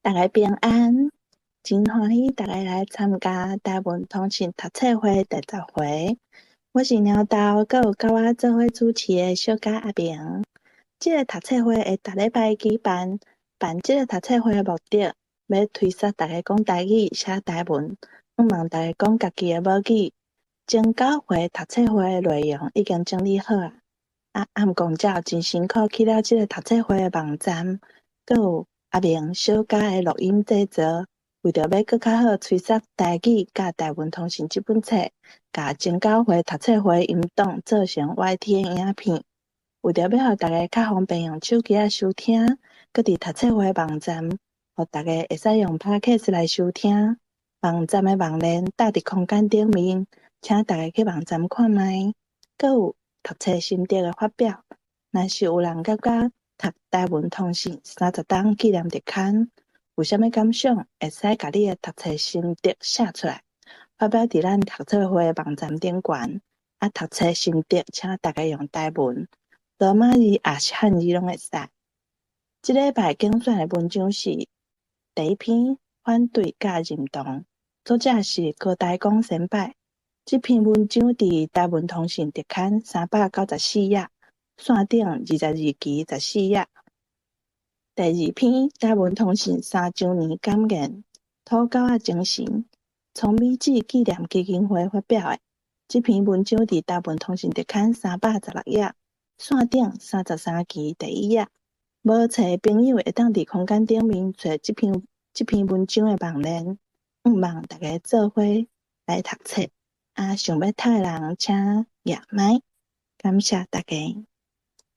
逐家平安，真歡喜逐家來參加台文通信讀冊會第10回。我是貓豆，閣有佮我做伙主持的小佳阿明。這个讀冊會會逐禮拜舉辦，辦這个讀冊會的目的，欲推捒逐家講台語、寫台文，向望逐家講家己的母語。前九回讀冊會的內容已經整理好矣，啊，毋過才有真辛苦起了這个讀冊會的網站，閣有阿明小佳的錄音製作，為著欲閣較好催捒台語佮台文通信這本冊，共前九回讀冊會音檔做成 YT 的影片，為著欲予逐家較方便用手機仔收聽，閣佇讀冊會網站，予逐家會使用 Podcast 來收聽。網站的網連貼佇空間頂面，請逐家去網站看覓。閣有讀冊心得的發表，若是有人感覺讀台文通信30冬紀念特刊有啥物感想，會使共你的讀冊心得寫出來，發表佇咱讀冊會網站頂懸。啊，讀冊心得，請逐家用台文、羅馬字抑是漢字攏會使。這禮拜揀選的文章是第一篇反對佮認同，作者是高台光先輩。這篇文章佇台文通信特刊394頁，線頂22期14頁。第二篇台文通信3週年感言，土狗仔精神，聰美子紀念基金會發表的。這篇文章佇台文通信特刊316頁，線頂33期第1頁。無冊的朋友會當佇空間頂面揣這篇文章的網連，向望逐家做伙來讀冊。啊，想欲讀的人請舉麥，感謝逐家。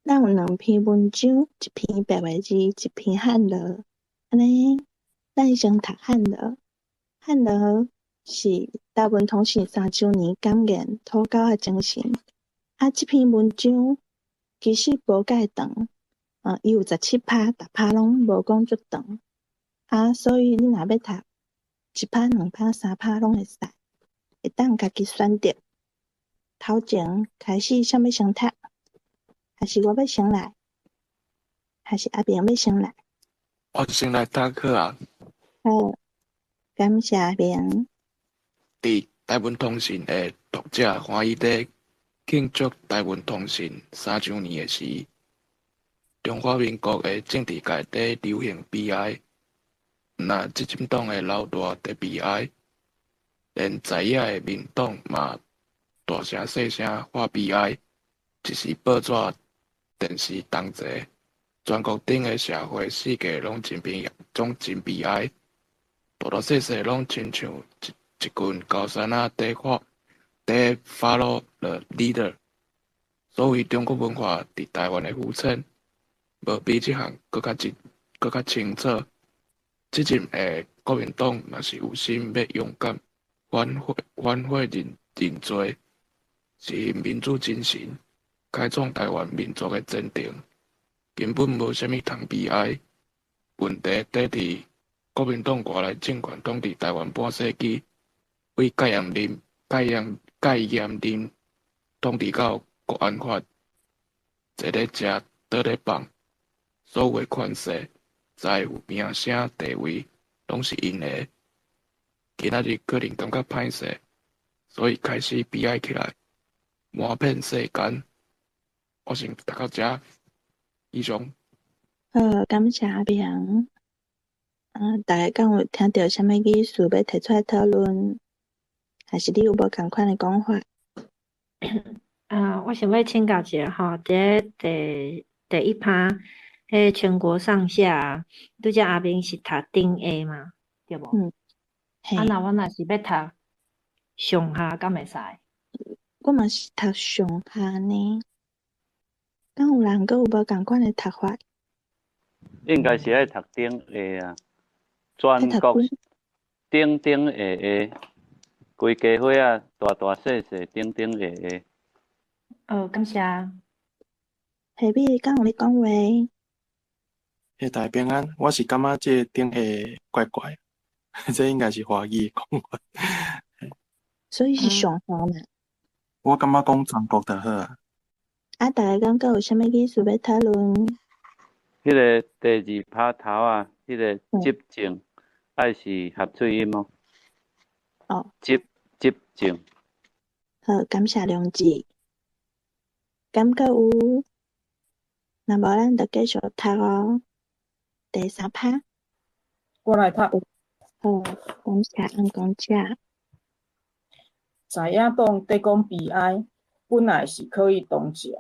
咱有兩篇文章，一篇白話字，一篇漢羅。按呢，咱先讀漢羅。漢羅是台文通信3週年感言土狗仔精神。啊，這篇文章其實無蓋長，伊有17拍，逐拍攏無講足長。啊，所以你若欲讀一拍、兩拍、三拍攏會使，會當家己選擇。頭前開始，啥欲先讀？還是我欲先來？還是阿明欲先來？我先來讀好啊。好，感謝阿明。佇台文通信的讀者歡喜佇慶祝台文通信3週年的時，中華民國的政治界佇流行悲哀，毋但執政黨的老大佇悲哀，連在野的民黨嘛大聲細聲發悲哀，一時報紙、電視同齊，全國頂的社會世界攏真悲，攏真悲哀，大大細細攏親像一一群高山仔佇發佇 follow the leader。所謂中國文化佇台灣的膚淺，無比這項閣較真，閣較清楚。執政的國民黨若是有心欲勇敢反悔反悔認認罪，實行民主精神，開創台灣民族的前程，根本無啥物通悲哀。問題佇佇國民黨外來政權統治台灣半世紀，為戒嚴令、戒嚴戒嚴令統治到國安法，坐咧食，倒咧放，所有的權勢、財富、名聲、地位，攏是𪜶的。今仔日可能感覺歹勢，所以開始悲哀起來，瞞騙世間。我先讀到遮，以上。好，感謝阿明。啊，逐家敢有聽著啥物意思欲提出來討論？還是你有無仝款的講法？啊，我想欲請教一下吼，佇咧第一趴，彼全國上下，拄才阿明是讀頂下嘛，對無？嗯。啊，若我若是欲讀上下，敢會使？我嘛是讀上下呢。敢有人閣有無仝款的讀法？應該是愛讀頂下啊，全國頂頂下下，規家伙仔大大細細頂頂下下。哦，感謝。下尾敢有咧講話？嘿，大家平安，我是感覺這個頂下怪怪，這應該是華語的講法。所以是上下嘛？我感覺講全國就好啊。啊，逐家敢閣有啥物意思欲討論？彼个第二拍頭仔，彼個執政愛是合喙音哦。哦。執執政。好，感謝良志。敢閣有？若無咱就繼續讀哦。第三拍。我來讀。好，感謝暗公姐。在野黨佇講悲哀，本來是可以同情，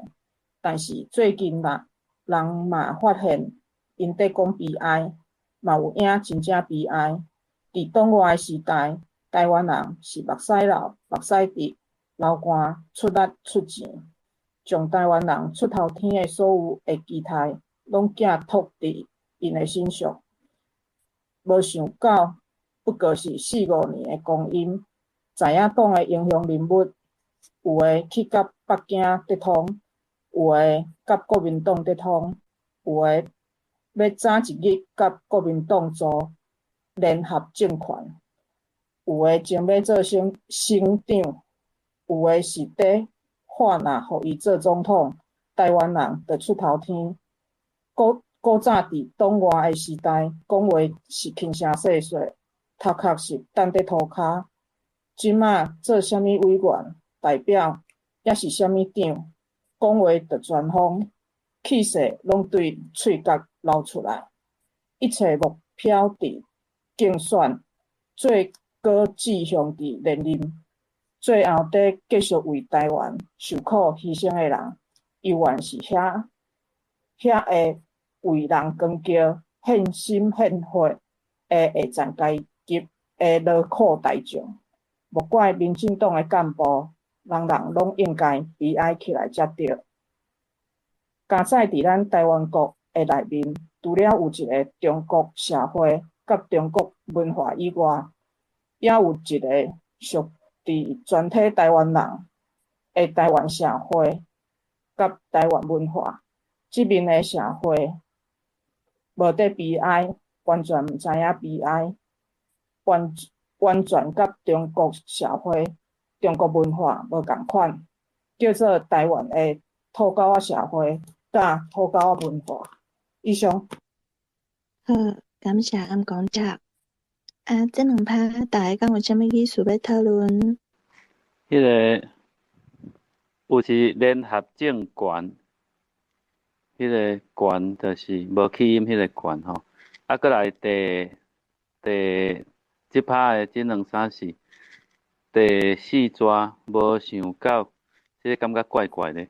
但是最近人人嘛發現，𪜶佇講悲哀，嘛有影真正悲哀。佇黨外的時代，台灣人是目屎流、目屎滴、流汗出力出錢，將台灣人出頭天的所有的期待，攏寄託佇𪜶的身上。無想到，不過是四五年的光陰，在野黨的英雄人物，有的去佮北京佇通，有的佮國民黨佇通，有的欲早一日佮國民黨組聯合政權，有的前欲做省省長，有的是佇喊若予伊做總統，台灣人就出頭天。古古早佇黨外的時代，講話是輕聲細細，頭殼是擲佇塗跤。這馬做啥物委員、代表，抑是啥物長，講話就全風，氣勢攏對喙角流出來。一切目標佇競選，最高志向佇連任，最後佇繼續為台灣受苦犧牲的人，猶原是遐遐个為人扛轎、獻身獻血的下層階級的勞苦大眾。莫怪民進黨的幹部，人人攏應該悲哀起來才對。加載佇咱台灣國的內面，除了有一个中國社會佮中國文化以外，也有一个屬佇全體台灣人的台灣社會佮台灣文化。這面的社會無佇悲哀，完全毋知影悲哀，完完全佮中國社會、中國文化無仝款，叫做台灣的土狗仔社會佮土狗仔文化。以上。好，感謝暗公姐。啊，這兩拍大家敢有啥物意思欲討論？彼个有是聯合政權，彼个權就是無去音彼个權吼。啊，閣來第第這拍的這兩三四第四逝無想到，這个感覺怪怪的，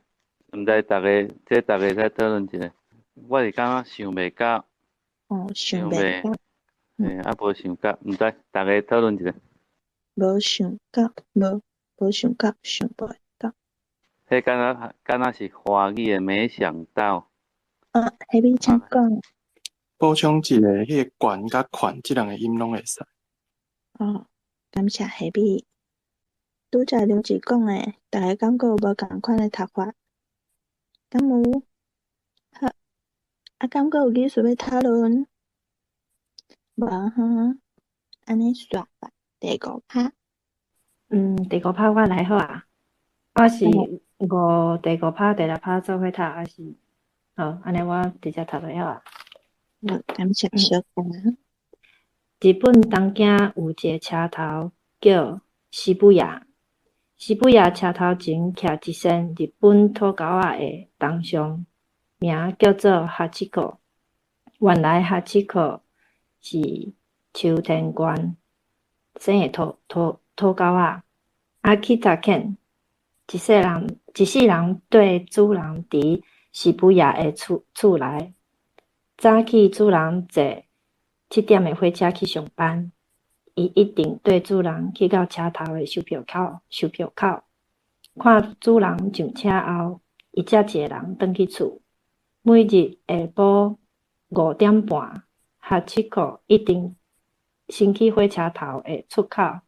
毋知逐家這逐家再討論一下。我是感覺想袂到，哦，想袂到，嘿，啊無想到，毋知逐家討論一下。無想到，無無想到，想袂到。彼敢若敢若是華語的，沒想到。啊，彼邊請講。補充一下，彼個權佮權這兩个音攏會使。哦，感謝彼邊。拄才梁志講的，逐家感覺有無仝款的讀法？敢有？好，啊，敢閣有意思欲討論？無哈，按呢煞吧，第五拍。嗯，第五拍我來好啊。我是五第五拍、第六拍做伙讀，還是好？按呢我直接讀落好啊。好，感謝小佳。日本東京有一个車頭叫澀谷，澀谷車頭前徛一身日本土狗仔的銅像，名叫做哈七子。原來哈七子是秋田縣生的土土土狗仔。阿基達犬，一世人一世人綴主人佇澀谷的厝厝內。早起主人坐7點的火車去上班，伊一定綴主人去到車頭的售票口，售票口看主人上車後，伊才一个人轉去厝。每日下晡5點半，哈七子一定先去火車頭的出口，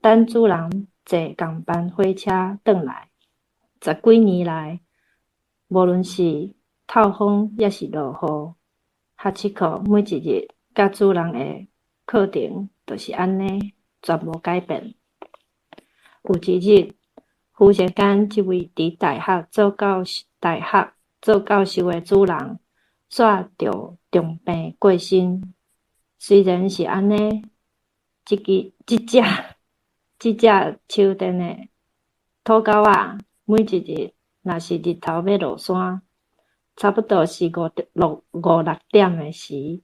等主人坐仝班火車轉來。十幾年來，無論是透風抑是落雨，哈七子每一日佮主人的課程就是按呢，全無改變。有一日，忽然間，這位佇大學做教大學做教授的主人，煞著重病過身。雖然是按呢，這支這隻這隻手電的土狗仔，每一日若是日頭欲落山，差不多是五六五六點的時，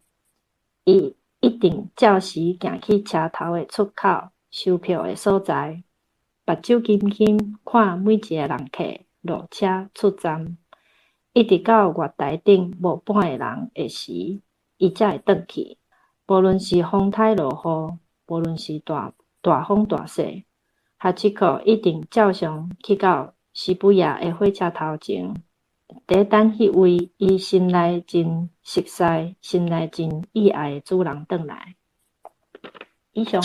伊一定照時行去車頭的出口收票的所在，目睭金金看每一个人客落車出站，一直到月台頂無半个人的時，伊才會轉去。無論是風颱落雨，無論是大大風大雪，哈七可一定照常去到澀谷的火車頭前，佇咧等彼位伊心內真熟似、心內真意愛的主人轉來。以上。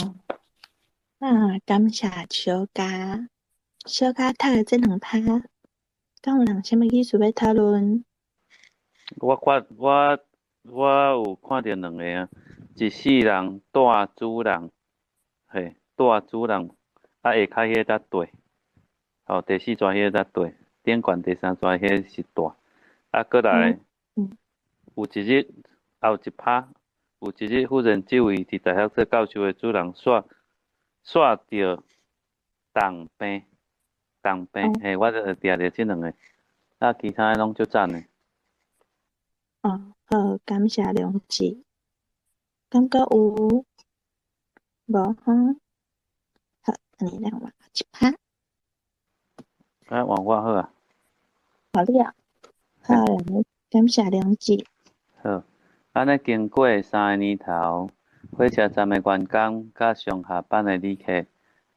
啊，感謝小佳，小佳讀的這兩拍，敢有人啥物意思欲討論？我看我我有看著兩個啊，一世人帶主人，嘿，帶主人，啊下跤彼個才對，吼，第四逝彼个才對，頂懸第三逝彼个是帶，啊，閣來，有一日，也有一拍，有一日忽然這位佇大學做教授的主人煞煞著重病，重病，嘿，我就掠著這兩个，啊，其他的攏足讚的。哦，好，感謝良志。敢閣有無吼？好，按呢咱換一拍。啊，換我好啊。好了，好，感謝良志。好，按呢經過三個年頭，火車站的員工佮上下班的旅客，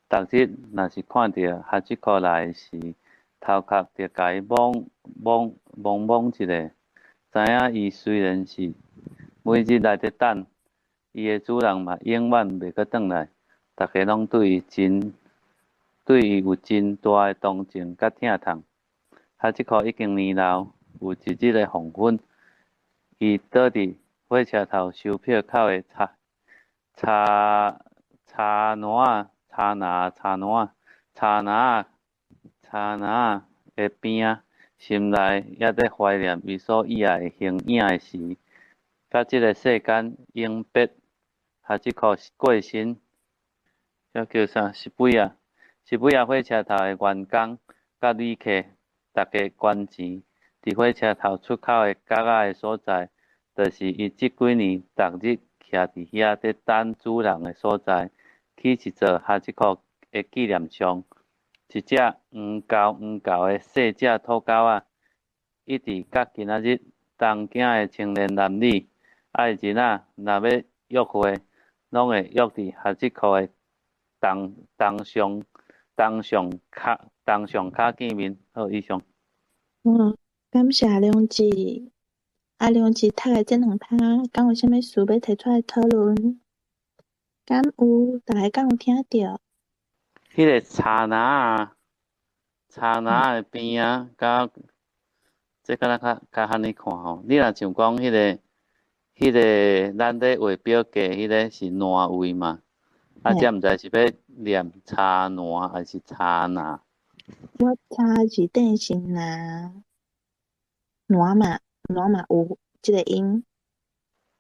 逐日若是看著哈七可來的時，頭殼就共伊摸摸摸摸一下，知影伊雖然是每日來佇等，伊的主人嘛永遠袂閣轉來，逐家攏對伊真對伊有真大的同情佮疼痛。哈七可已經年老，有一日的黃昏，伊倒佇火車頭收票口的柴柴柴籃仔、柴籃柴籃柴籃柴籃的邊仔，心內猶佇懷念伊所意愛的形影的時，佮這个世間永別，哈七可過身，這叫啥？澀谷，澀谷火車頭的員工佮旅客，逐家捐錢，佇火車頭出口的角仔的所在，就是伊這幾年逐日徛佇遐佇等主人的所在，起一座哈七可的紀念像，一隻黃厚黃厚的細隻土狗仔，一直到今仔日，東京的青年男女愛人仔若欲約會，攏會約佇哈七可的銅銅像銅像跤銅像跤見面。好，以上。嗯，感謝良志。啊，良志讀的這兩拍，敢有啥物事欲提出來討論？敢有？逐家敢有聽著？彼个柴籃仔，柴籃仔的邊仔，佮這敢若較較按呢看吼。你若像講彼个彼个咱咧畫表格，彼个是欄位嘛？啊，這毋知是欲念柴籃還是柴籃？我查字典是籃，籃嘛，籃嘛有這个音。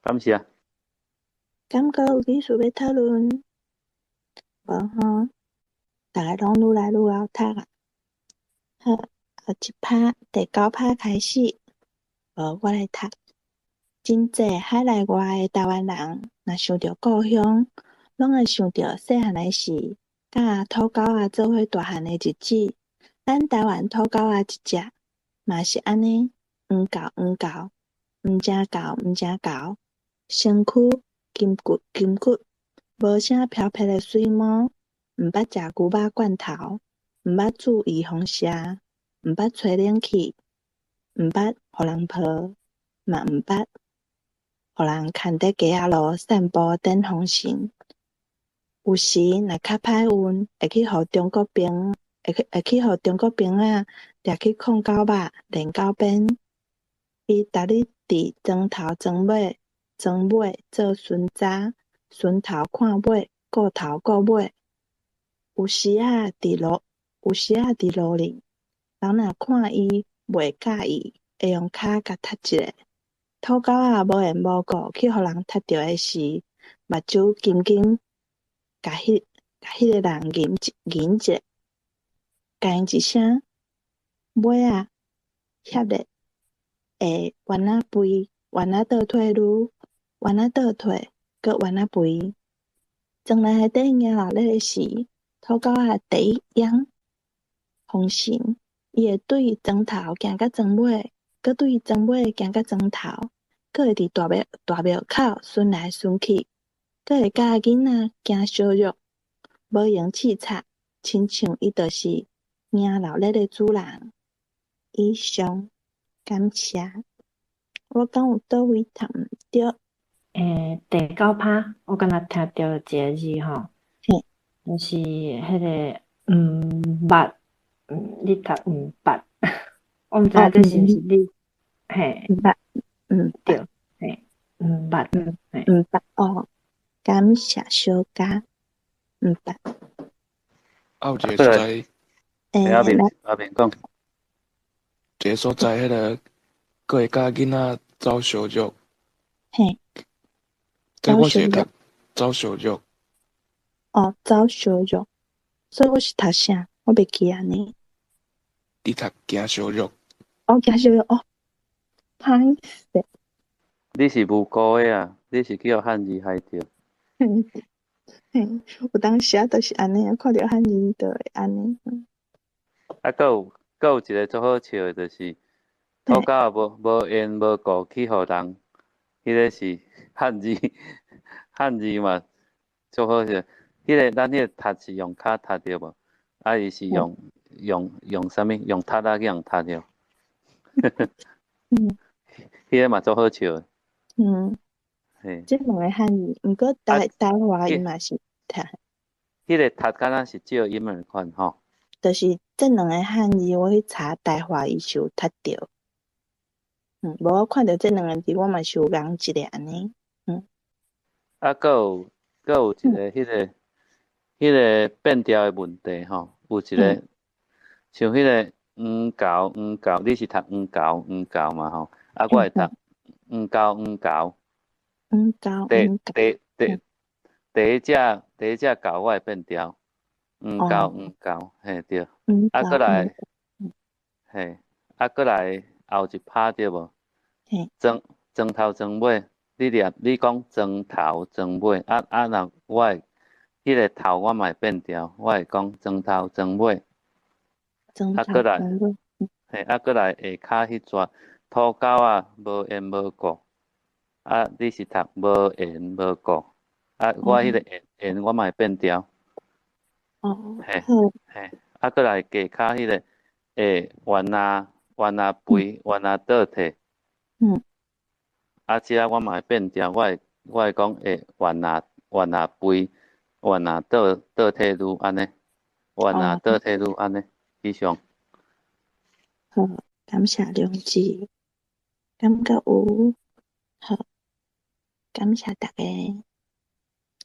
感謝。敢閣有意思欲討論？無吼，逐家攏愈來愈𠢕讀啊。好，後一拍第九拍開始，無我來讀。真濟海內外的台灣人，若想著故鄉，攏會想著細漢的時，佮土狗仔做伙大漢的日子。咱台灣土狗仔一隻，嘛是按呢，黃厚黃厚，毋誠厚毋誠厚，身軀筋骨筋骨，無啥飄飄的水毛，毋捌食牛肉罐頭，毋捌注預防射，毋捌吹冷氣，毋捌予人抱，嘛毋捌予人牽佇街仔路散步電風扇。有時若較歹運，會去予中國兵，會去會去予中國兵仔掠去焢狗肉、練狗鞭。伊逐日佇庄頭庄尾庄尾做巡查，巡頭看尾，顧頭顧尾。有時仔佇路，有時仔佇路裡，人若看伊袂佮意，會用跤共踢一下。土狗仔無緣無故去予人踢著的時，目睭金金，共彼个人認一下，共𪜶一聲尾仔翕咧會圓仔肥，圓仔倒退嚕，圓仔倒退，閣圓仔肥。庄內底迎鬧熱的時，土狗仔第一仰風神，伊會對庄頭行到庄尾，閣對庄尾行到庄頭，閣會佇大廟口巡來巡去，閣會教囡仔行燒肉，無閒刺插，親像伊就是迎鬧熱的主人。以上，感謝。我敢有佗位讀毋著？欸，第九拍，我敢若聽著一个字吼，就是彼个毋捌，你讀毋捌，我毋知影這是毋是你，嘿，毋捌，嗯，對，嘿，毋捌，毋捌哦，感謝小家，毋捌。啊，有一个所在，欸，阿明阿明講，一个所在，彼个閣會教囡仔走燒肉。嘿。這我是讀走燒肉。哦，走燒肉，所以我是讀啥？我袂記按呢。你讀行燒肉。哦，行燒肉哦，歹勢。你是無辜的啊！你是去予漢字害著。嘿，有當時啊，就是按呢，看著漢字就會按呢。啊，閣有一个足好笑的，就是土狗仔無緣無故去予人，彼个是漢字，漢字嘛足好笑。彼个咱彼个讀是用跤踢著無？啊，伊是用啥物？用踢仔去予人踢著。彼个嘛足好笑的。嘿。這兩个漢字，毋過台話伊嘛是讀。彼个讀敢若是借音的款吼。就是這兩个漢字，我去查台話，伊是有讀著。無我看著這兩个字，我嘛是有仝一下按呢。啊，閣有一个彼个變調的問題吼，有一个像彼个黃猴黃猴，你是讀黃猴黃猴嘛吼？啊，我會讀黃猴黃猴。黃猴第一隻狗我會變調，黃猴黃猴，嘿對。啊，閣來，嘿，啊，閣來後一拍對無？莊頭莊尾，你念你講莊頭莊尾，啊若我會彼个頭我嘛會變調，我會講莊頭莊尾。啊，閣來，嘿，啊，閣來下跤彼逝土狗仔無緣無故，啊，你是讀無緣無故，啊，我彼个緣緣我嘛會變調。嘿，嘿，啊，閣來下跤彼个會圓仔圓仔肥圓仔倒退。啊，這我嘛會變調，我會講會圓仔圓仔肥圓仔倒退嚕按呢，圓仔倒退嚕按呢，以上。好，感謝良知，感覺有，好，感謝大家。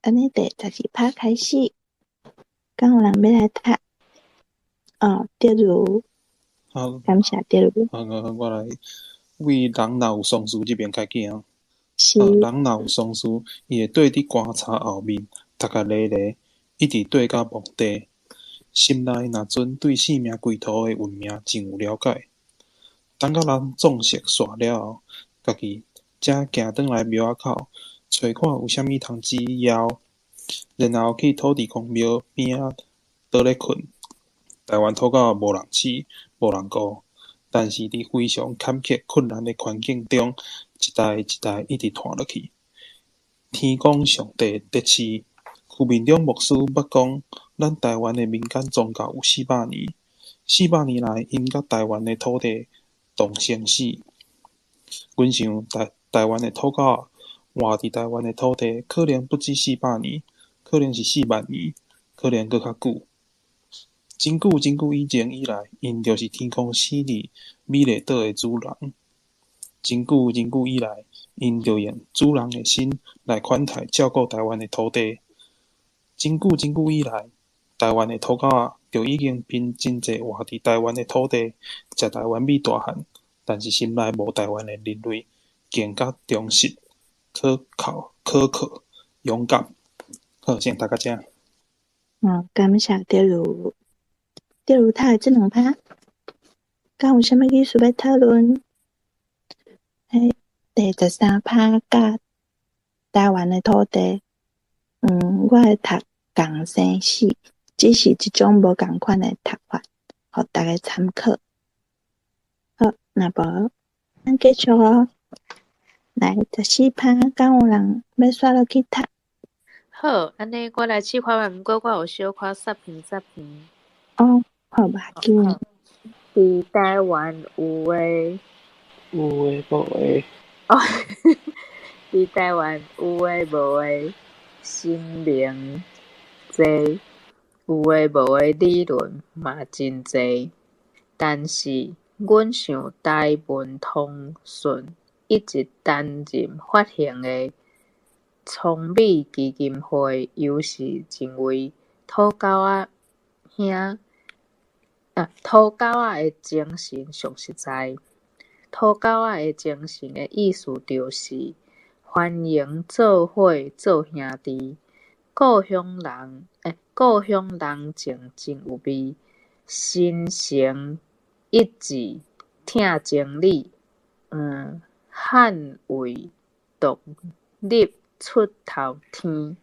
按呢第12拍開始，敢有人欲來讀？哦，德如，好，感謝德如。好，好，我來為人若有喪事這邊開始啊。是。人若有喪事，伊會綴佇棺柴後面，讀甲犁犁，一直綴甲墓地。心內若陣對生命歸途的運命真有了解。等甲人葬式煞了後，家己才行轉來廟仔口，揣看有啥物通指枵，然後去土地公廟邊仔倒咧睏。台灣土狗無人飼，無人顧，但是佇非常坎坷困難的環境中，一代一代一直傳落去。天公上帝得飼，邱明忠牧師捌講，咱台灣的民間宗教有400年，400年來，𪜶佮台灣的土地同生死。阮想台灣的土狗仔活佇台灣的土地，可能不止四百年，可能是4萬年，可能閣較久。真久真久以前以來，𪜶就是天空生佇美麗島的主人。真久真久以來，𪜶就用主人的心來款待照顧台灣的土地。真久真久以來，台灣的土狗仔就已經憑真濟活佇台灣的土地，食台灣米大漢，但是心內無台灣的人類，更加忠實、可靠、可靠、勇敢。好，先讀到遮。嗯，感謝德如。德如讀的這兩拍，敢有啥物意思欲討論？彼第13拍佮台灣的土地，我會讀仝生死，只是一種無仝款的讀法，予大家參考。好，若無，咱繼續哦。來，14拍，敢有人欲煞落去讀？好，按呢我來試看覓，毋過我有小可煞片煞片。哦，好，無要緊。佇台灣有的有的無的。哦，佇台灣有的無的神明濟，有的無的理論嘛真濟。但是，阮想台文通訊一直擔任發行的聰美基金會，猶是認為土狗仔兄啊，土狗仔的精神上實在。土狗仔的精神的意思就是，歡迎做伙做兄弟，故鄉人故鄉人情真有味，心誠一致疼情理，捍衛獨立出頭天。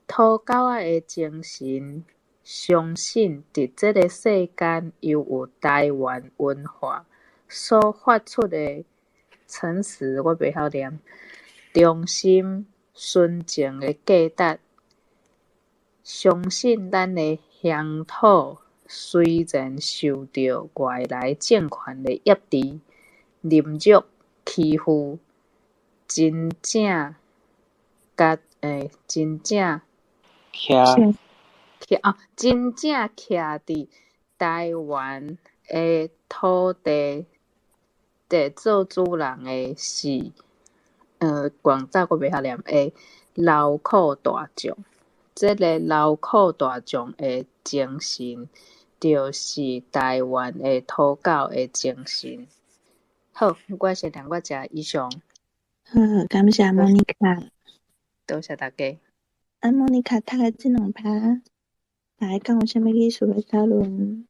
土狗仔的精神，相信佇這个世間猶有台灣文化所發出的誠實，我袂曉念，忠心純情的價值。相信咱的鄉土雖然受著外來政權的壓制、凌辱、欺負，真正共真正徛徛哦，真正徛佇台灣的土地地做主人的是，廣早我袂曉念的勞苦大眾。這个勞苦大眾的精神，就是台灣的土狗的精神。好，我先念到遮，以上。好，感謝莫妮卡。多謝大家。啊，莫妮卡讀的這兩拍，大家敢有啥物意思欲討論？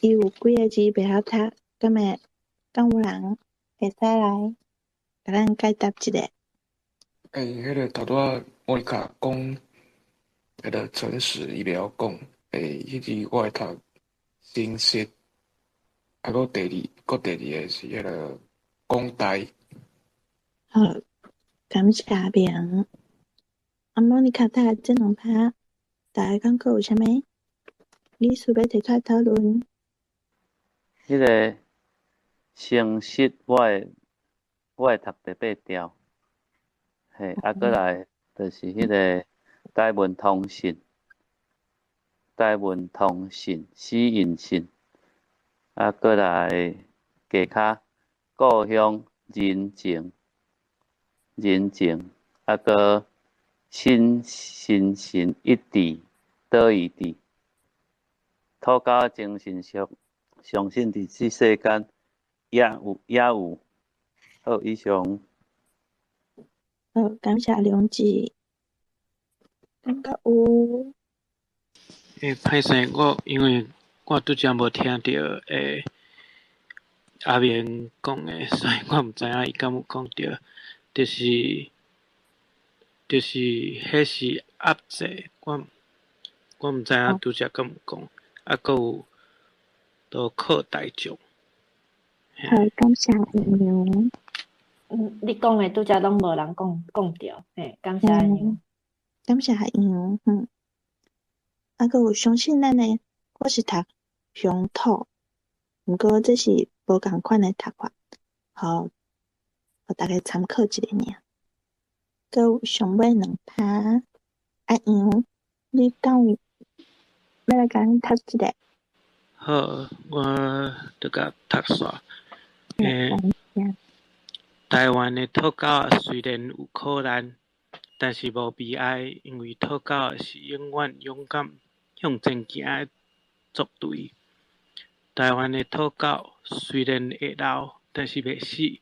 伊有幾个字袂曉讀，敢會敢有人會使來共咱解答一下？欸，彼个頭拄仔莫妮卡講，彼个誠實伊袂曉講，欸，彼字我會讀誠實，啊，閣第二个是彼个講台。好，感謝阿明。啊，莫妮卡讀的這兩拍，大家感覺有啥物意思欲提出來討論？彼个誠實我會讀第八調，嘿，啊，閣來就是彼个台文通訊，台文通訊死因信，啊，閣來加跤故鄉人情，人情，啊，閣心心神一致，倒一致，土狗精神相信佇這世間也有也有。好，以上。好，感謝梁志。感覺有。欸，歹勢，我因為我拄才無聽著阿明講的，所以我毋知影伊敢有講著，就是彼是壓制，我毋知影拄才敢有講，啊，閣有勞苦大眾。好，感謝阿明。嗯，你講的拄才攏無人講講著，嘿，感謝阿楊。感謝阿楊，嗯。啊，閣有相信咱的，我是讀鄉土，毋過這是無仝款的讀法，予大家參考一下爾。閣有上尾兩拍，阿楊，你敢有欲來共咱讀一下？好，我就共讀煞。欸，台灣的土狗仔雖然有苦難，但是無悲哀，因為土狗仔是永遠勇敢向前行的族隊。台灣的土狗雖然會老，但是袂死。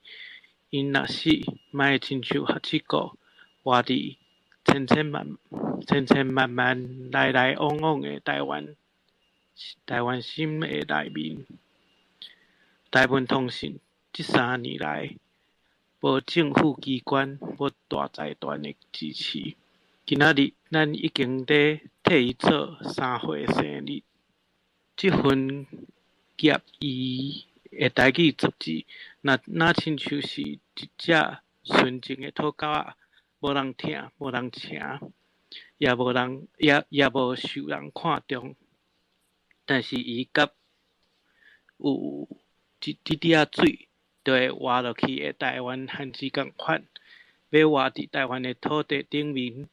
𪜶若死，嘛會親像哈七哥，活佇千千萬千千萬萬來來往往的台灣台灣心的內面。台文通信這3年來，無政府機關，無大財團的支持。今仔日咱已經咧替伊做3歲生日。這份夾伊的台語雜誌，若若親像是一隻純淨的討狗仔，無人疼，無人請，也無人也也無受人看重。但是伊佮有一滴滴仔水，就會活落去的台灣番子仝款，欲活佇台灣的土地頂面，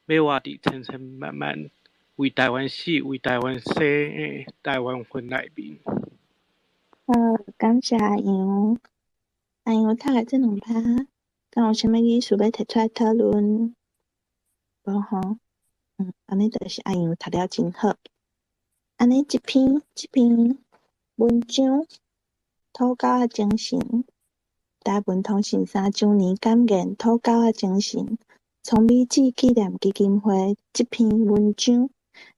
欲活佇千千萬萬為台灣死、為台灣生的台灣魂內面。好，感謝阿楊。阿楊讀的這兩拍，敢有啥物意思欲提出來討論？無吼？按呢就是阿楊讀了真好。按呢這篇這篇文章，討狗仔精神，台文通信3週年感言，討狗仔精神，蒼美子紀念基金會這篇文章，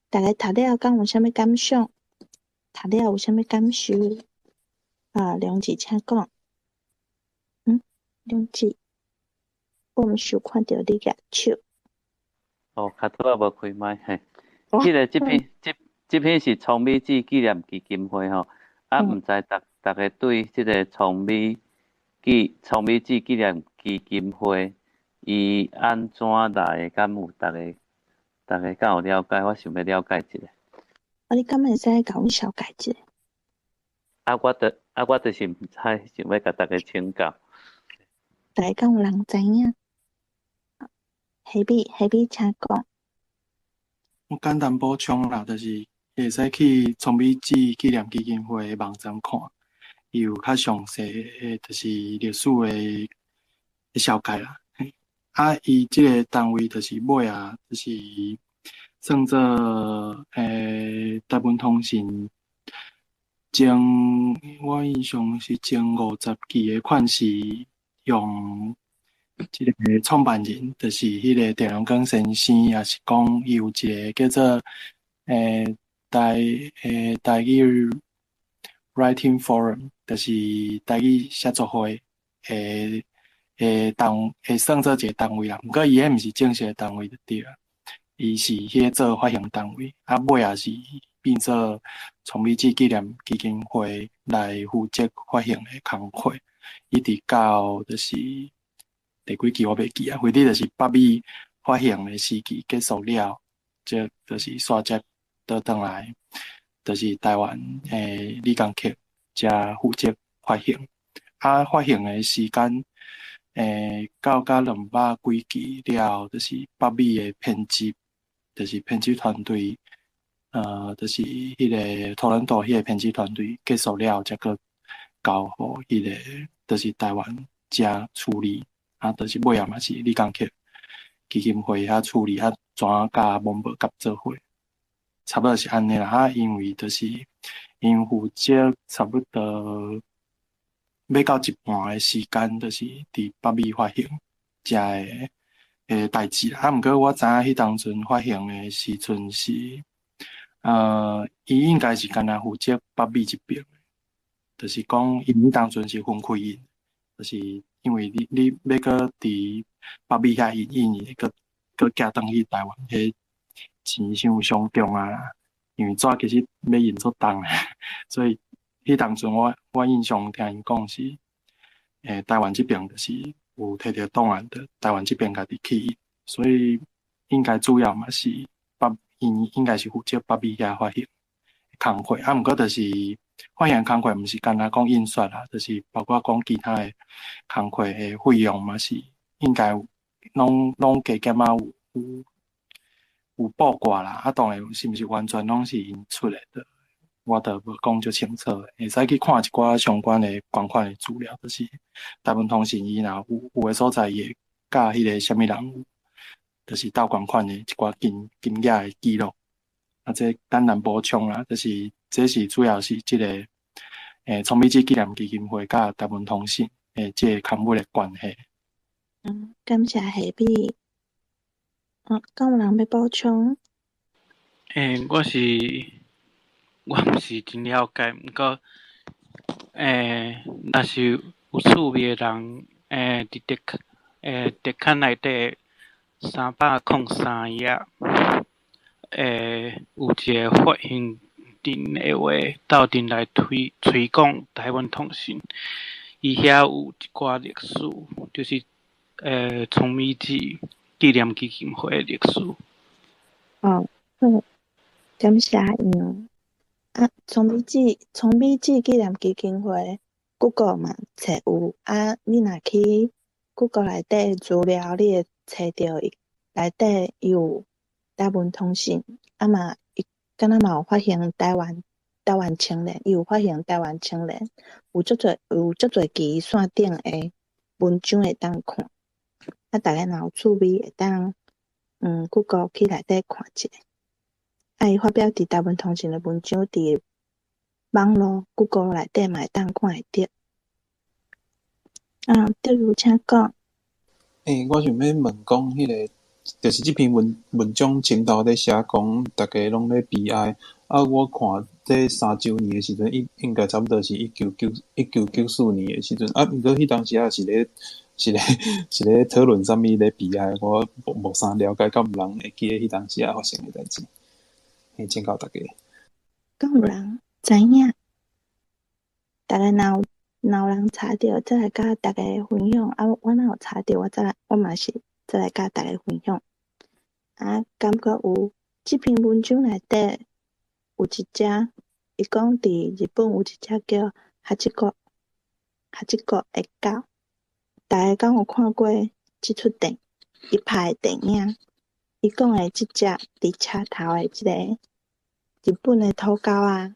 大家讀了敢有啥物感想？讀了有啥物感受？啊，梁志請講。梁志，我毋是有看著你舉手。哦，較拄仔無開麥嘿。彼個這篇這這篇是蒼美子紀念基金會吼，啊，毋知逐逐家對這個蒼美紀蒼美子紀念基金會伊按怎來的，敢有逐家逐家敢有了解？我想欲了解一下。啊，你敢會使共阮紹介一下？啊，我著啊，我就是毋知，想欲共逐家請教。逐家敢有人知影？黑比黑比，請講。我簡單補充啦，就是會使去蒼美子紀念基金會的網站看，伊有較詳細的，就是歷史的紹介啦。啊，伊這個單位就是尾啊，就是算做台文通信前，我印象是前50期的款是用這個創辦人，就是彼個鄭榮光先生，也是講伊有一個叫做台語 Writing Forum，就是台語寫作會的的單，會算做一個單位啦。毋過伊彼毋是正式的單位就對啦，伊是彼個做發行單位，啊尾也是變做蒼美子紀念基金會來負責發行的工課，一直到就是第幾期我袂記啊，反正就是北美發行的時期結束了，這就是煞接倒轉來，就是台灣的李江克才負責發行。啊，發行的時間，到甲200幾期了，就是北美的編輯，就是編輯團隊，就是彼個多倫多彼個編輯團隊結束了，才閣交予彼個，就是台灣遮處理。啊，就是尾仔嘛是李江克基金會遐處理，啊，怎佮網報合做伙，差不多是按呢啦。啊，因為就是𪜶負責差不多欲到一半的時間，就是佇北美發行遮的代誌啦。啊，毋過我知影彼當陣發行的時陣是，伊應該是干焦負責北美這邊，就是講𪜶彼當陣是分開印，就是因為你欲閣佇北美遐印印，閣閣寄轉去台灣，彼錢傷傷重啊啦。因為紙其實欲印足重的，所以彼當陣我印象聽𪜶講是，台灣這邊就是有提著檔案的，台灣這邊家己去印，所以應該主要嘛是北，𪜶應該是負責北美遐發行工課，啊，毋過就是發行工課毋是干焦講印刷啦，就是包括講其他的工課的費用嘛是應該攏攏加減仔有有有報掛啦，啊，當然是毋是完全攏是𪜶出的，我就無講足清楚，會使去看一寡相關的捐款的資料，就是台文通信伊若有有的所在，伊會佮彼個啥物人有，就是鬥捐款的一寡金金額的記錄。啊，這簡單補充啦，就是這是主要是這個創美子紀念基金會佮台文通信的這個刊物的關係。嗯，感謝下比。敢有人欲補充？欸，我毋是真了解，毋過，若是有趣味的人，佇特刊內底303頁，有一个發行陣的話，鬥陣來推廣台灣通信。伊遐有一寡歷史，就是創美子紀念基金會的歷史。哦，好，感謝楊。啊，創美子紀念基金會，Google 嘛揣有。啊，你若去 Google 內底資料，你會揣著伊內底伊有台文通信，啊嘛，伊敢若嘛有發行台灣青年，伊有發行台灣青年，有足濟期線頂的文章會當看。啊，逐家若有趣味，會當Google 去內底看一下。啊，伊發表佇台文通信的文章，佇網路 Google 內底嘛會當看會著。啊，德如請講。欸，我想欲問講，彼个就是這篇文章前頭咧寫講，逐家攏咧悲哀。啊，我看這3週年的時陣，應該差不多是1994年的時陣。啊，毋過彼當時仔是咧討論啥物咧悲哀，我無啥了解，敢有人會記得彼當時仔發生的代誌？嘿，請教逐家。敢有人知影？逐家若有人查著，再來佮逐家分享。啊，我若有查著，我嘛是再來佮逐家分享。啊，感覺有這篇文章內底有一隻，伊講佇日本有一隻叫哈七國的狗。逐家敢有看過這齣電伊拍的電影？伊講的這隻佇車頭的這個日本的土狗仔，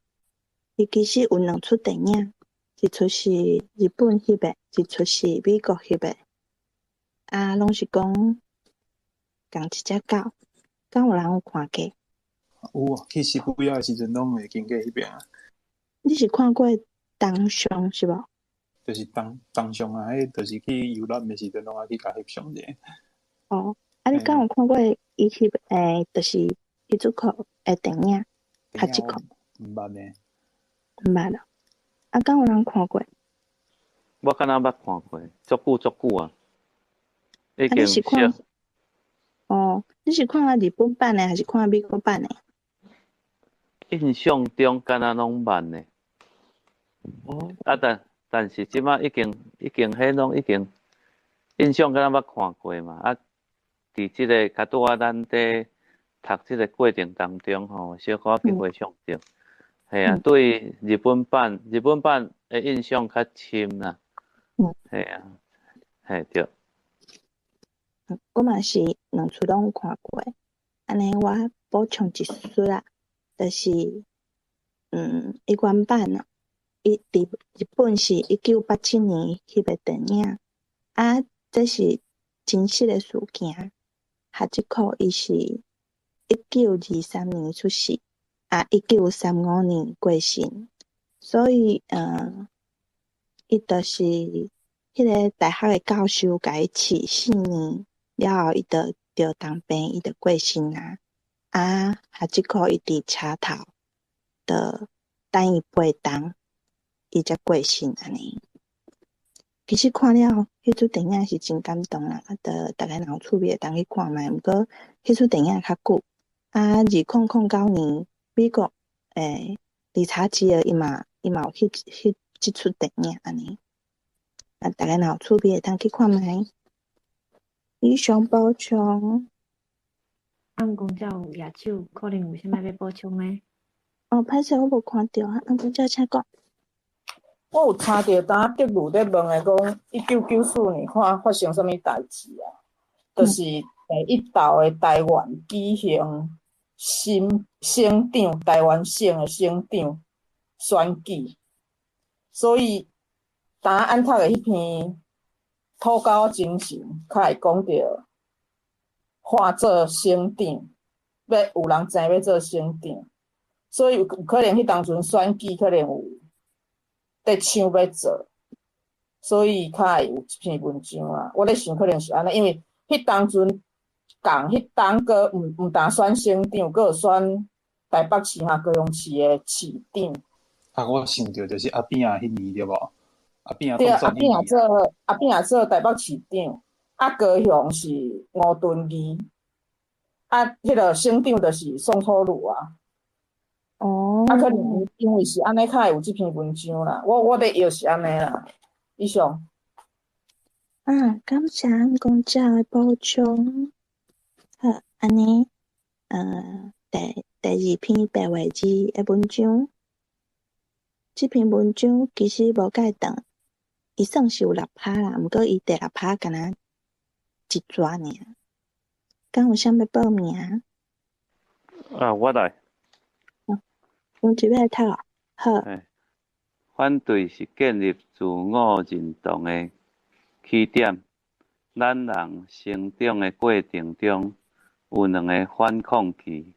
伊其實有兩齣電影，一齣是日本翕的，一齣是美國翕的。啊，攏是講仝一隻狗，敢有人有看過？有啊，去澀谷的時陣攏會經過彼邊啊。你是看過銅像是無？就是銅像啊，彼就是去遊覽的時陣攏愛去共翕相者。哦，啊，你敢有看過伊翕就是彼出曲的電影？哈七國？毋捌呢。毋捌咯。啊，敢有人看過？我敢若捌看過，足久足久啊。已啊，你是看？哦，你是看日本版的，還是看美國版的？印象中敢若攏捌呢。哦。啊，但是這擺已經彼攏已經印象敢若捌看過嘛。啊，佇這个較拄仔咱佇讀這个過程當中吼，小可去回想著。嘿啊，對日本版的印象較深啦。嘿啊，嘿對。我嘛是兩齣攏有看過，按呢我補充一絲啦，就是伊原版哦，伊佇日本是1987年翕的電影，啊，這是真實的事件。哈七國伊是1923年出世，啊，1935年過身，所以，伊就是彼个大學的教授共伊飼4年了後，伊就著重病，伊就過身啊。啊，哈七國伊佇車頭，就等伊8冬，伊才過身按呢。其實看了彼齣電影是真感動啦，啊，就逐家若有趣味會當去看覓。毋過彼齣電影較久，啊，2009年美國理查吉爾伊嘛有翕這齣電影按呢。啊，逐家若有趣味會當去看覓。以上補充。暗公鳥有舉手，可能有啥物欲補充的？哦，歹勢，我無看著啊。暗公鳥請講。我有聽著當仔德魯咧問的講，1994年看發生啥物代誌啊？就是第一度的台灣舉行省長，台灣省的省長選舉，所以當仔按讀的彼篇土狗精神，較會講著換做省長，欲有人爭欲做省長，所以有可能彼當陣選舉可能有爭咧搶欲做，所以較會有這篇文章啦。我咧想可能是按呢，因為彼當陣仝彼當閣毋但選省長，閣有選台北市和高雄市的市長。啊，我想著就是阿扁仔彼年對無？阿扁仔對，當阿扁仔選彼年。做阿扁仔做台北市長，啊高雄是吳敦義，啊，彼个省長就是宋楚瑜啊。哦。啊，可能因為是按呢，較會有這篇文章啦。我咧臆是按呢啦。以上。啊，感謝公姐的補充。好，按呢，第二篇白話字的文章，這篇文章其實無介長，伊算是有六拍啦，毋過伊第六拍敢若一逝爾。敢有啥欲報名？啊，我來。用一欲讀哦，好。嘿，反對是建立自我認同的起點。咱人成長的過程中，有兩个反抗期，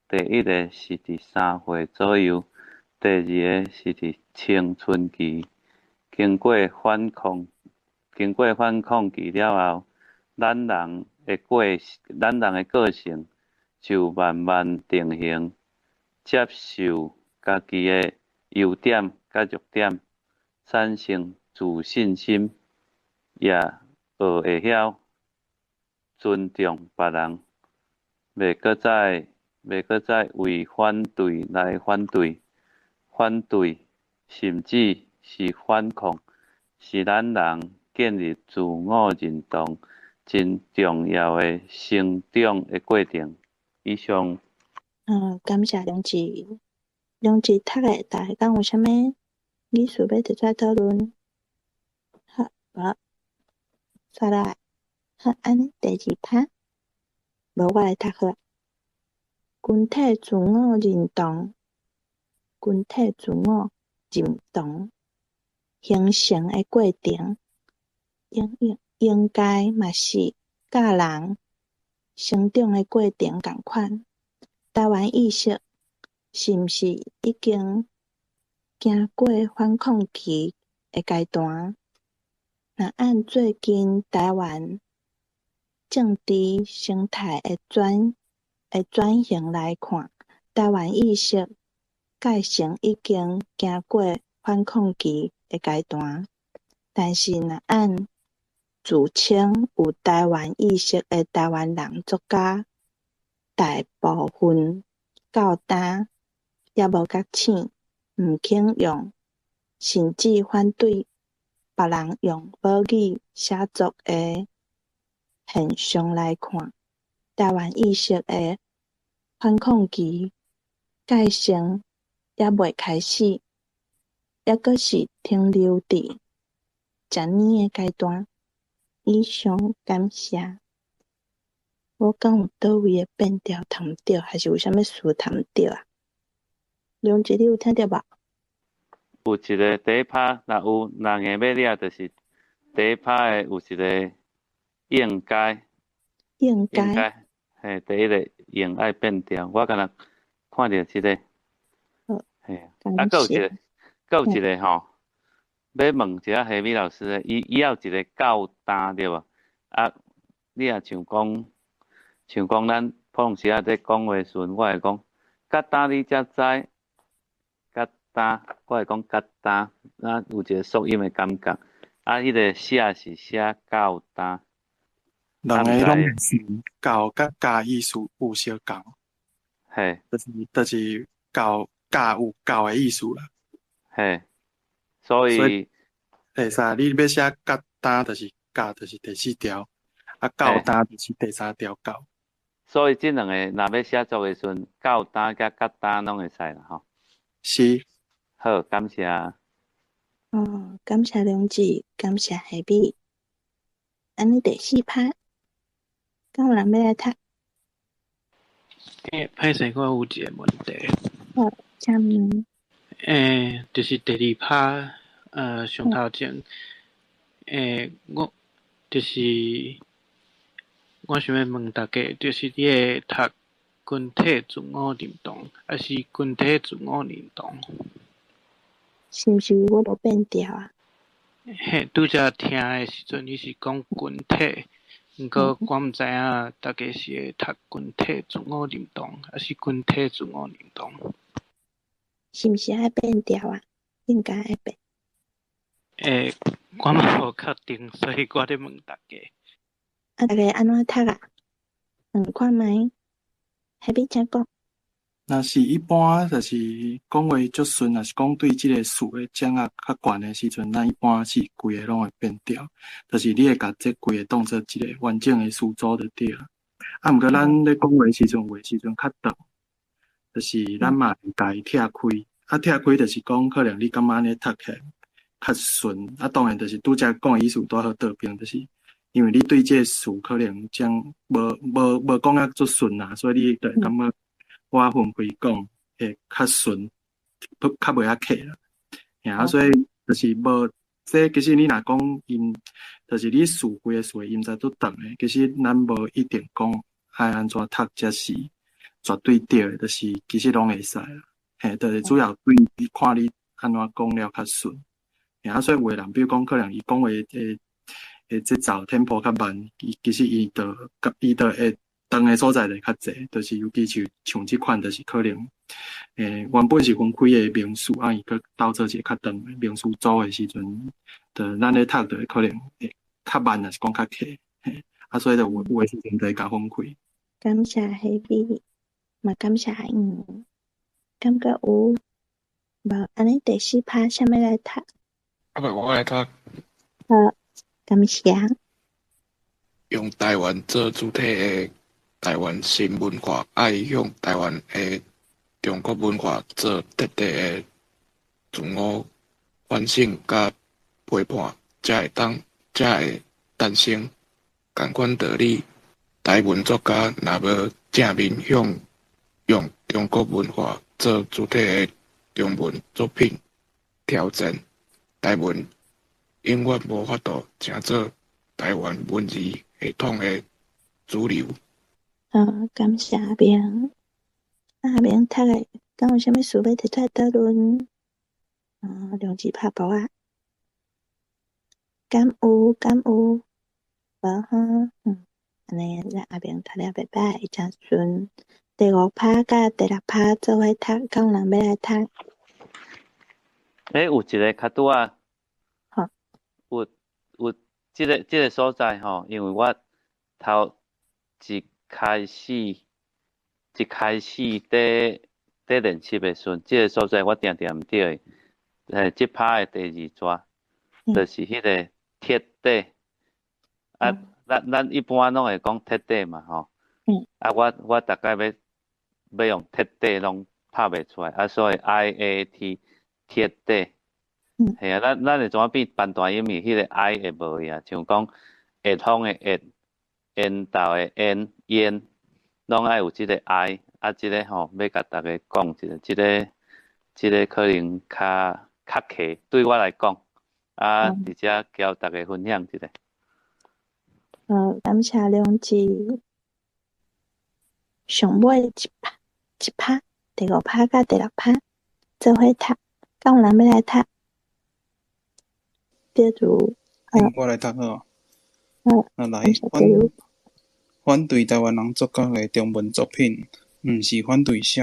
第一个是佇3歲左右，第二个是佇青春期。經過反抗期了後，咱人的個性就慢慢定型，接受家己的優點佮弱點，產生自信心，也學會曉尊重別人，袂閣再為反對來反對，反對甚至是反抗，是咱人建立自我認同真重要的成長的過程。以上。感謝梁志，梁志讀的，大家敢有啥物意思欲提出來討論？好，無，煞來，好，按呢第二拍，無我來讀好。群體自我認同，群體自我認同形成的過程，應該嘛是佮人成長的過程仝款。台灣意識是毋是已經行過反抗期的階段？若按最近台灣政治生態的轉型來看，台灣意識蓋成已經行過反抗期的階段。但是若按自稱有台灣意識的台灣人作家，大部分到今猶無覺醒，毋肯用，甚至反對別人用母語寫作的現象來看，台灣意識的反抗期蓋成猶未開始，猶閣是停留佇食奶的階段。以上感謝。我敢有佗位的變調讀毋著，還是有啥物詞讀毋著啊？梁姐，你有聽著無？有一个第一拍，若有若硬欲掠，就是第一拍的有一个應該，應該，應該，嘿，第一个應愛變調，我敢若看著這个，好，嘿，啊，感謝。閣有一个，閣有一个吼，欲問一下何美老師的，伊有一个到今對無？啊，你若像講咱普通時仔咧講話時陣，我會講，甲今你才知，甲今，我會講甲今，啊，有一個縮音的感覺。啊，彼个寫是寫到今，啊，兩毋知，个攏是到佮加意思有相仝，嘿，就是到加有到的意思啦。嘿，所所以以，會使你欲寫甲今，就是甲就是第四條，啊到嘿，今就是第三條到。所以這兩個若欲寫作的時陣，到今佮甲今攏會使啦吼。是。好，感謝。哦，感謝梁志，感謝何美。按呢第四拍，敢有人欲來讀？欸，歹勢，我有一个問題。好，請問。欸，就是第二拍，上頭前，欸，我就是我想欲問大家，就是你會讀群體自我認同，抑是群體自我認同？是毋是我無變調啊？嘿，拄才聽的時陣，伊是講群體，毋過我毋知影逐家是會讀群體自我認同，抑是群體自我認同？是毋是愛變調啊？應該愛變。欸，我嘛無確定，所以我咧問逐家。啊，逐家按怎讀啊？問看覓？彼邊請講。若是一般就是講話足順，若是講對這个詞的掌握較懸的時陣，咱一般是規个攏會變調，就是你會共這規个當做一個完整的詞組就對啊。啊，毋過咱咧講話時陣，有的時陣較長，就是咱嘛會共伊拆開。啊，拆開就是講可能你感覺按呢讀起來較順。啊，當然就是拄才講的意思拄好倒邊，就是因為你對這個詞可能將無講啊足順啊，所以你就會感覺我分開講會較順，較袂遐卡啦。嘿啊，所以就是無，這其實你若講音，就是你詞規個詞的音節足長的，其實咱無一定講愛按怎讀才是絕對對的，就是其實攏會使啦。嘿，就是主要對你看你按怎講了較順。嘿啊，所以有的人比如講，可能伊講話的節奏 tempo 較慢，伊其實伊就會長的所在就較濟，就是尤其是像這款，就是可能，原本是分開的名詞，啊，伊閣鬥做一個較長的名詞組的時陣，就咱咧讀就會可能會較慢，抑是講較卡，嘿，啊，所以就有的時陣就會共分開。感謝彼邊，嘛感謝阿英，感覺有無？按呢第四拍啥物來讀？啊，無我來讀。好，感謝。用台灣做主體的台灣新文化，愛向台灣的中國文化做徹底的自我反省佮批判，才會誕生。仝款道理，台文作家若無正面向用中國文化做主體的中文作品挑戰，台文永遠無法度成做台灣文字系統的主流。好，感謝阿明。阿明讀的，敢有啥物事欲提出來討論？啊，兩字拍簿仔。敢有？敢有？無吼，按呢，咱阿明讀了袂䆀，誠順。第五拍佮第六拍做伙讀，敢有人欲來讀？欸，有一个較拄仔，好，有這个所在吼，因為我頭一開始佇練習的時陣，這个所在我定定毋對的。欸，這拍的第二逝，就是彼个徹底。啊，咱一般攏會講徹底嘛，吼。啊，我逐擺欲用徹底攏拍袂出來，啊，所以 I A T 徹底。嘿啊，咱會怎啊變班大音？彼个 I 會無去啊，像講下風的下，煙斗的煙，煙，攏愛有這个 I，啊，這个吼欲共逐家講一下，這个可能較卡，對我來講，啊，佇遮交逐家分享一下。好，感謝良志。上尾一拍，第五拍佮第六拍做伙讀，敢有人欲來讀？比如，我來讀好。好，啊來，反對台灣人作家的中文作品，毋是反對寫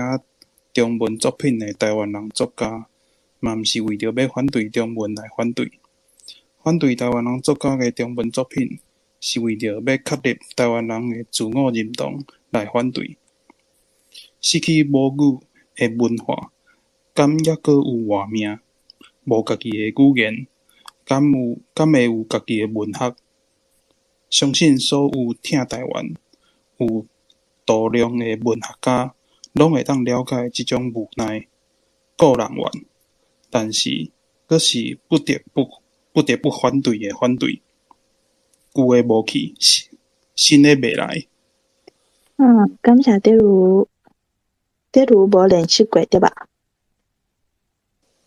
中文作品的台灣人作家，嘛毋是為著欲反對中文來反對。反對台灣人作家的中文作品，是為著欲確立台灣人的自我認同來反對。失去母語的文化，敢猶閣有活命？無家己的語言，敢會有家己的文學？相信所有疼台灣、有度量的文學家，攏會當了解這種無奈。個人怨，但是閣是不得不反對的反對。舊的無去，新的袂來。感謝德如，德如無練習過對吧？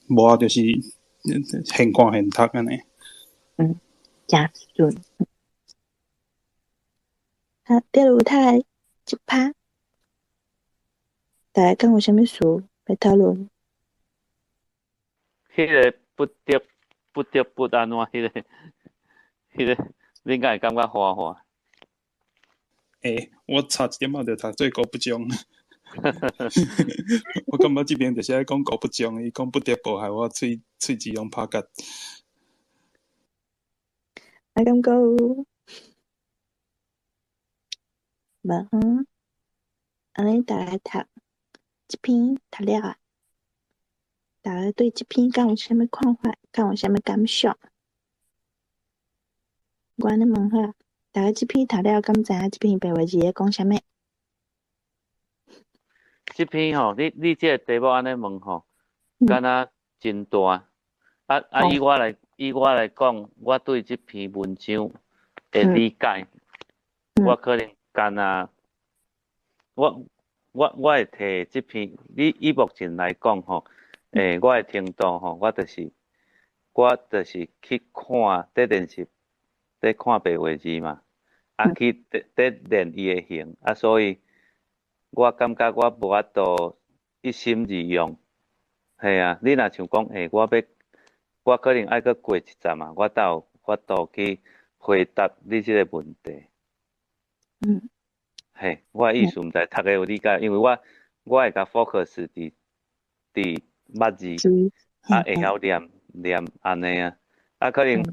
無啊，就是現看現讀按呢。誠順。好，德如讀來一拍，大家敢有啥物事欲討論？彼个不得不得不按怎？彼个，恁敢會感覺歡歡？欸，我差一點仔就讀做高不中。我感覺這邊就是愛講高不中，伊講不得不，害我喙喙舌攏拍結。啊，敢閣有？無吼，按呢逐家讀這篇讀了啊，逐家對這篇敢有啥物看法？敢有啥物感想？我按呢問好啊，逐家這篇讀了，敢知影這篇白話字咧講啥物？這篇吼，你這個題目按呢問吼，敢若真大。啊啊！以我來講，我對這篇文章的理解，我可能敢若，我會提這篇。你以目前來講吼，我的程度吼，我就是去看，佇練習，佇看白話字嘛，啊去佇練伊的形，啊所以，我感覺我無法度一心二用。嘿啊，你若像講，我欲，我可能愛閣過一陣啊，我才有法度去回答你這個問題。嘿，我的意思毋知逐家有理解，因為我會共 focus 佇捌字，啊會曉念念按呢啊，啊可能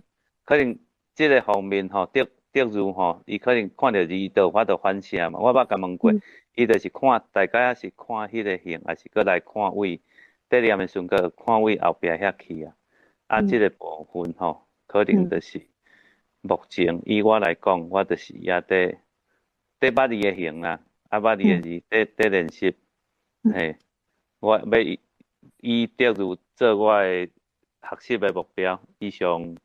這個方面吼，得得如吼，伊可能看著字伊就有法度反射嘛。我捌共問過，伊就是看大概抑是看彼個形，抑是閣來看位，佇念的時陣閣看位後壁遐去啊。啊，這個部分吼，可能就是目前以我來講，我就是抑佇捌字的形啦，啊捌字的字佇練習，嘿，我欲以得如做我的學習的目標。以上。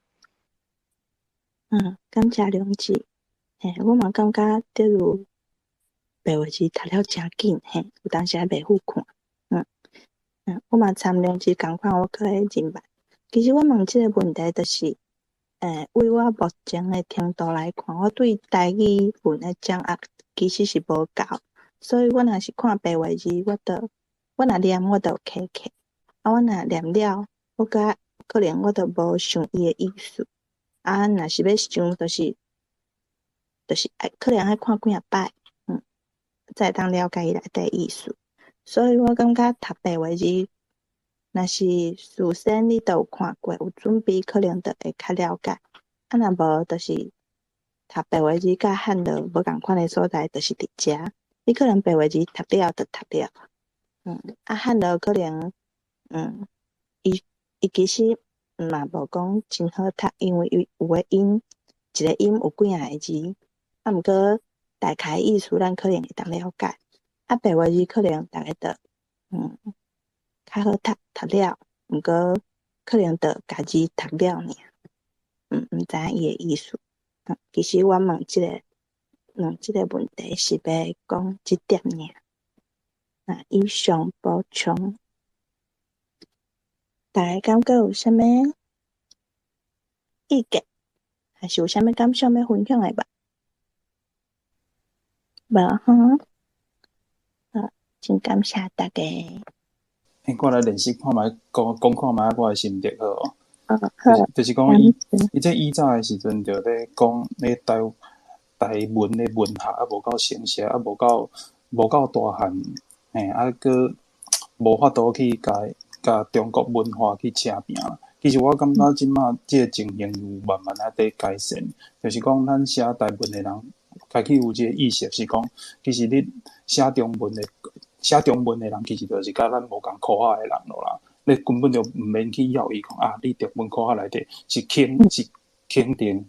嗯，感謝良志。嘿，我嘛感覺得如白話字讀了誠緊，嘿，有當時還袂赴看。我嘛參良志仝款，我閣咧認捌。其實我問這個問題，就是，為我目前的程度來看，我對台語文的掌握其實是無夠，所以我若是看白話字，我若念我就有記起，啊，我若念了，我閣可能我就無想伊的意思。啊，若是欲想，就是愛可能愛看幾仔擺，才會當了解伊內底意思。所以我感覺讀白話字，若是事先你都有看過，有準備，可能就會較了解。啊，若無，就是讀白話字佮漢字無仝款的所在，就是佇遮。你可能白話字讀了就讀了，啊，漢字可能，伊其實嘛無講真好讀，因為伊有的音，一個音有幾仔個字，啊，毋過大概意思咱可能會當了解。啊，白話字可能逐家就，較好讀，讀了，毋過可能就共字讀了爾，毋知影伊的意思。其實我問這個問題是欲講這點爾。那以上補充，逐家感覺有啥物意見，還是有啥物感想欲分享的無？無吼，好，真感謝大家。欸，我來練習看覓，講講看覓我的心得好無？哦，好。就是講伊這以早的時陣就咧講咧台文的文學猶無夠成熟，猶無夠大漢，嘿，啊，閣無法度去共中國文化去車拚。其實我感覺這馬這个情形有慢慢仔佇改善，就是講咱寫台文的人開始有這个意識，是講其實你寫中文的人，其實就是佮咱無仝科學的人囉啦。你根本就毋免去要伊講啊，你中文科學內底是肯定，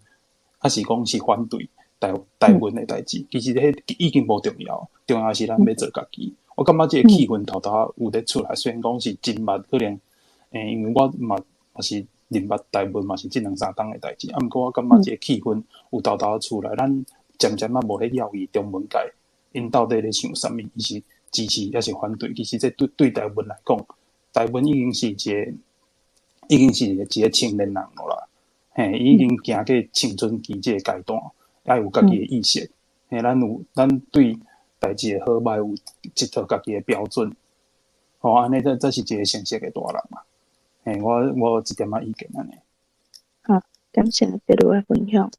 抑是講是反對台文的代誌？其實彼已經無重要，重要是咱欲做家己。我感覺這个氣氛偷偷有咧出來，雖然講是真慢，可能，因為我嘛是認捌台文嘛是這兩三冬的代誌，啊，毋過我感覺這个氣氛有偷偷出來，咱漸漸仔無咧要伊中文界，𪜶到底咧想啥物？伊是支持抑是反對？其實這對台文來講，台文已經是一個青年人囉啦，嘿，伊已經行過青春期這个階段，愛有家己的意識，嘿，咱對代誌的好歹有一套家己的標準，吼，按呢這是一個成熟的大人嘛。嘿，我有一點仔意見按呢。好，感謝德魯的分享。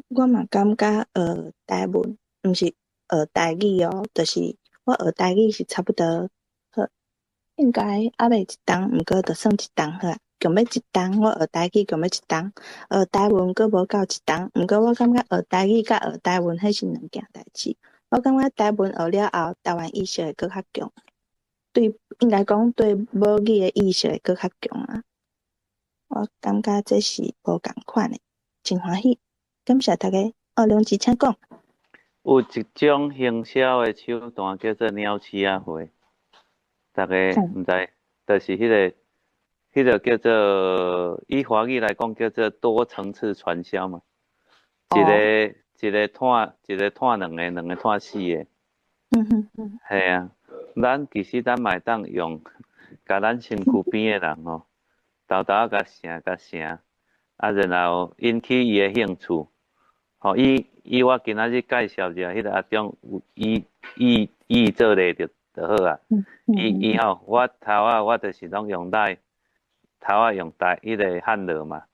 我嘛感覺學台文，毋是學台語哦，就是我學台語是差不多好，應該猶未一冬，毋過就算一冬好啊。強欲一冬，我學台語強欲一冬，學台文閣無夠一冬。毋過我感覺學台語佮學台文彼是兩件代誌。我感覺台文學了後，台灣意識會閣較強，對，應該講對母語的意識會閣較強啊。我感覺這是無仝款的，真歡喜，感謝大家。哦，梁志，請講。有一種行銷的手段叫做鳥鼠仔會，逐家毋知，就是彼個叫做以華語來講叫做多層次傳銷嘛。一個拖兩个，兩个拖四个。係啊，咱其實咱嘛會當用，共咱身軀邊的人吼，沓沓仔共成共成，啊，然後引起伊的興趣。吼，以我今仔日介紹者彼個阿中有伊做例就好啊。伊吼，我頭仔我就是攏用來，頭仔用台彼個漢羅嘛，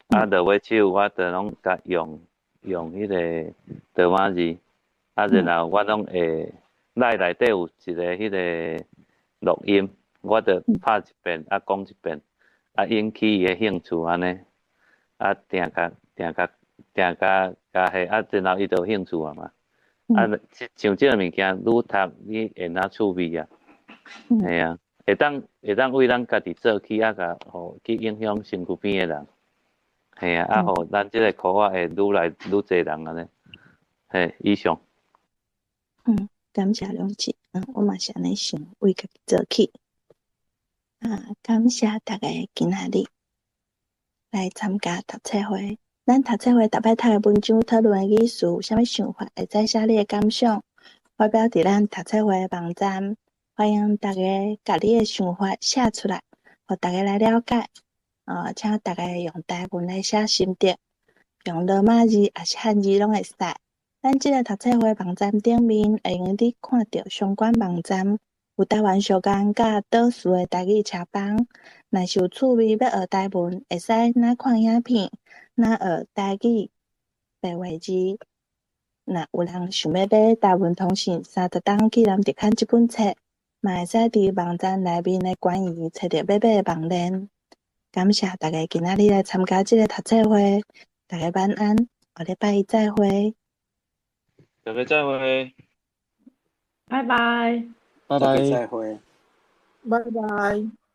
啊，落尾手我就攏共用彼個羅馬字，啊，然後我攏會內內底有一個彼個錄音，我就拍一遍，啊，講一遍，啊，引起伊的興趣按呢，啊，定共定共定共共彼，啊，然後伊就有興趣啊嘛。啊，像這个物件，愈讀你會若趣味啊。係啊，會當為咱家己做起，啊，共予去影響身軀邊的人。係啊，啊，予咱這個科學會愈來愈濟人按呢。嘿，以上。嗯，感謝梁志，我嘛是按呢想，為家己做起。啊，感謝大家今仔日來參加讀冊會。咱讀冊會逐擺讀的文章討論的意思，有啥物想法，會使寫你的感想，發表佇咱讀冊會的網站。歡迎大家共你的想法寫出來，予大家來了解。請大家用台文來寫心得，用羅馬字抑是漢字攏會使。咱這個讀冊會網站頂面會用得看著相關網站，有台灣小工佮導師的台語車幫。若是有趣味欲學台文，會使若看影片，若學台語白話字。若有人想欲買台文通信30冬紀念特刊這本冊，嘛會使佇網站內面的官網揣著欲買的網連。感謝大家今仔日來參加這个讀冊會，大家晚安，下禮拜一再會。大家再會。拜拜。拜拜。再會。拜拜。